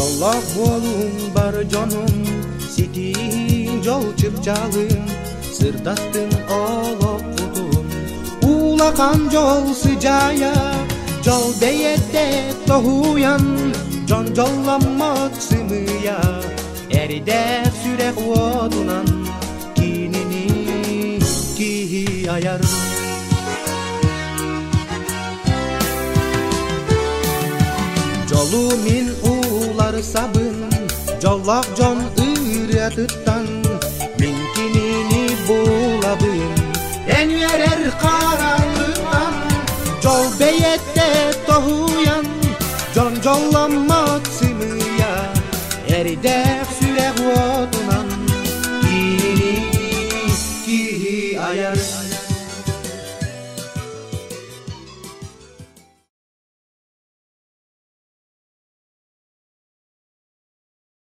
Дьоллоох буолуҥ бар дьонум, ситиһиҥ дьол чыпчаалын, сырдаттын олоххутун. Улахан дьол сыдьаайа, дьол бэйэтэ тоһуйан, дьон дьолломмот сымыйа, эридээх сүрэх уотунан кинини киһи айар. Дьолу мин уларсабын, дьоллоох дьон ырыатыттан, мин кинини булабын. Эн үөрэр хараҥыттан, дьол бэйэтэ тоһуйан, дьон дьолломмот.